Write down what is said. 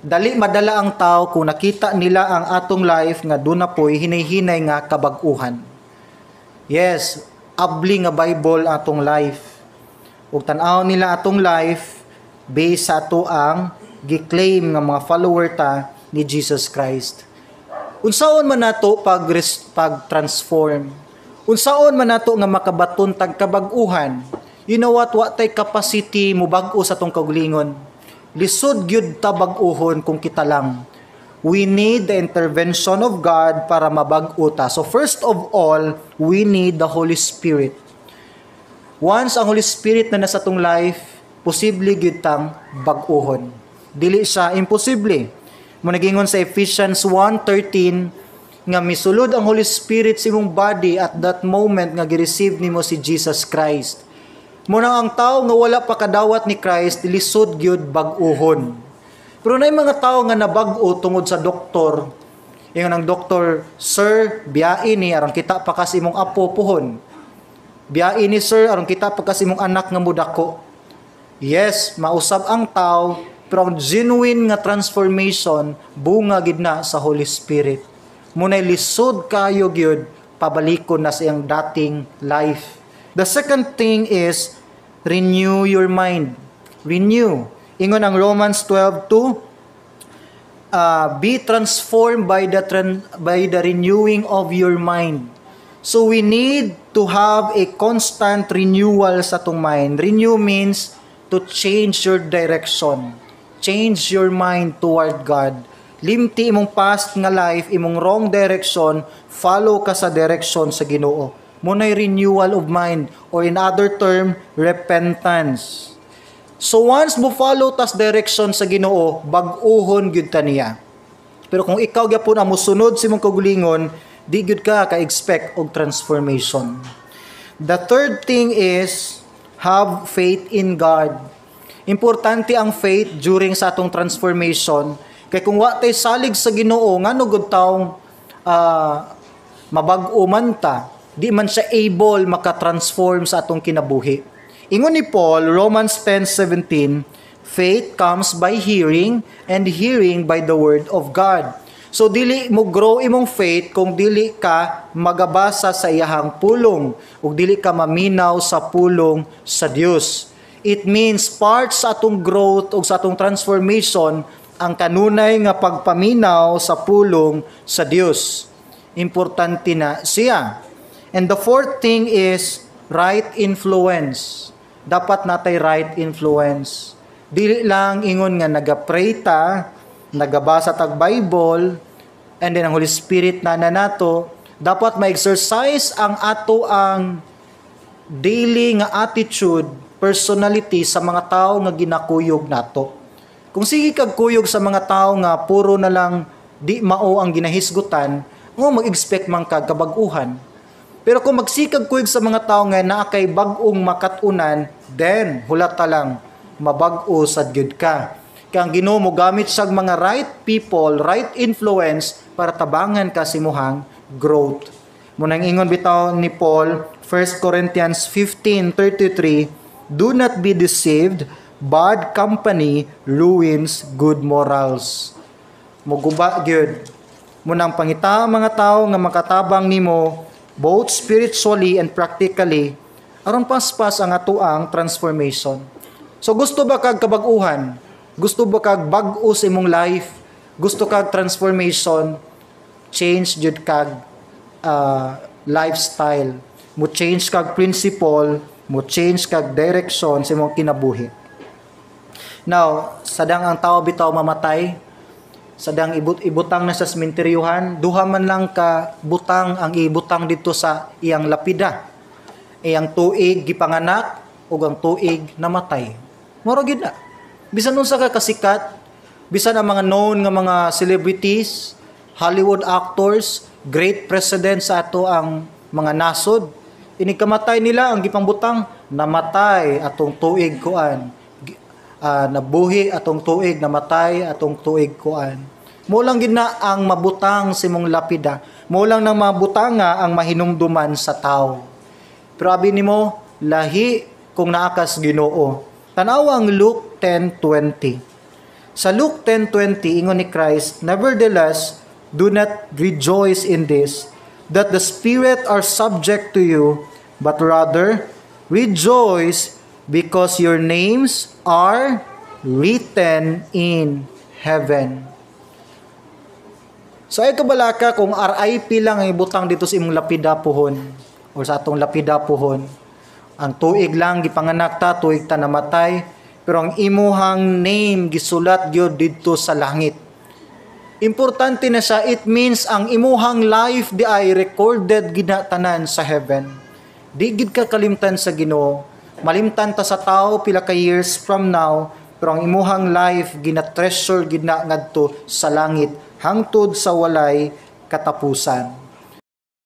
Dali madala ang tao kung nakita nila ang atong life nga duna po'y hinay-hinay nga kabag-uhan. Yes, abli nga Bible atong life. Ug tan-aw nila atong life based sa ato ang gi-claim nga mga follower ta ni Jesus Christ. Unsaon man nato pag transform? Unsaon man nato nga makabaton tag kabag-uhan? You know what? Wa tay capacity mo bag-o sa atong kaugalingon. Lisod gyud ta bag-uhon kung kita lang. We need the intervention of God para mabag-o ta. So first of all, we need the Holy Spirit. Once ang Holy Spirit na nasa atong life, posible gyud tang bag-uhon. Dili siya imposible. Mao nang giingon sa Ephesians 1:13 nga misulod ang Holy Spirit sa imong body at that moment nga gi-receive nimo si Jesus Christ. Mao nang ang tao nga wala pa kadawat ni Christ, lisod gyud bag-uhon. Pero naay mga tao nga nabag-o tungod sa doktor. Ingon ang doktor, "Sir, biyai ni aron kita pa kas imong apo puhon. Biyai ni, sir, aron kita pa kas imong anak nga mudako." Yes, mausab ang tao, pero ang genuine nga transformation bunga gid na sa Holy Spirit. Mao nay lisod kayo gyud pabalikon na sa iyang dating life. The second thing is renew your mind. Renew. Ingon ang Romans 12:2, "Be transformed by the renewing of your mind." So we need to have a constant renewal sa atong mind. Renew means to change your direction. Change your mind toward God. Limti imong past nga life, imong wrong direction, follow ka sa direction sa Ginoo. Mao nay renewal of mind or, in other term, repentance. So once mo follow tas direction sa Ginoo, bag-uhon gyud ta niya. Pero kung ikaw gyapon ang mosunod sa imong kaugalingon, di gyud ka ka-expect og transformation. The third thing is have faith in God. Importante ang faith during sa atong transformation kay kung wa tay salig sa Ginoo, ngano gud taong mabag-o man ta? Di man siya able maka-transform sa atong kinabuhi. Ingon ni Paul, Romans 10:17, "Faith comes by hearing, and hearing by the word of God." So dili mo grow imong faith kung dili ka magabasa sa iyahang pulong ug dili ka maminaw sa pulong sa Dios. It means part sa atong growth ug sa atong transformation ang kanunay nga pagpaminaw sa pulong sa Dios. Importante na siya. And the fourth thing is right influence. Dapat natay right influence. Dili lang ingon nga naga-pray ta, nagabasa tag Bible, and then ang Holy Spirit na nato, dapat ma-exercise ang ato ang daily nga attitude, personality sa mga tao nga ginakuyog nato. Kung sige kag kuyog sa mga tao nga puro na lang di mao ang ginahisgutan, ngo mag-expect man kag kabag-uhan? Pero kung magsikag kuyog sa mga tao nga naa kay bag-ong makat-unan, then hulata lang mabag-o sad gyud ka. Kay ang Ginoo mo gamit siyag mga right people, right influence para tabangan ka sa imuhang growth. Mao nang ingon bitaw ni Paul, 1 Corinthians 15:33, "Do not be deceived, bad company ruins good morals." Muguba gyud. Mao nang pangita ang mga tao nga makatabang nimo both spiritually and practically aron paspas ang atoang transformation. So gusto ba kag kabag-uhan? Gusto ba kag bag-o sa imong life? Gusto kag transformation? Change jud kag lifestyle. Mo change kag principle, mo change kag direction sa imong kinabuhi. Now, sadang ang tao bitaw mamatay, sadang ibutang na sa sementeryuhan, duha man lang ka butang ang ibutang dito sa iyang lapida. Iyang tuig gipanganak ug ang tuig namatay. Moro gid na. Bisan unsa ka kasikat, bisan ang mga known nga mga celebrities, Hollywood actors, great presidents sa ato ang mga nasod, inig kamatay nila, ang gipangbutang, namatay atong tuig kuan, nabuhi atong tuig, namatay atong tuig kuan. Mao lang gid na ang mabutang sa imong lapida. Mao lang nang mabutanga ang mahinumduman sa tao. Pero abi nimo, lahi kung naa kas Ginoo. Tan-awa ang Luke 10:20. Sa Luke 10:20, ingon ni Christ, "Nevertheless, do not rejoice in this, that the spirit are subject to you, but rather rejoice because your names are written in heaven." So ay kabalaka kung RIP lang ang ibutang dito sa imong lapida puhon or sa atong lapida puhon. Ang tuig lang gipanganak ta, tuig ta namatay, pero ang imuhang name gisulat gyud didto sa langit. Importante na siya, it means ang imuhang life di ay recorded gina tanan sa heaven. Di gid ka kalimtan sa Ginoo. Malimtan ta sa tao pila ka years from now, pero ang imuhang life gina-treasure gid na ngadto sa langit hangtod sa walay katapusan.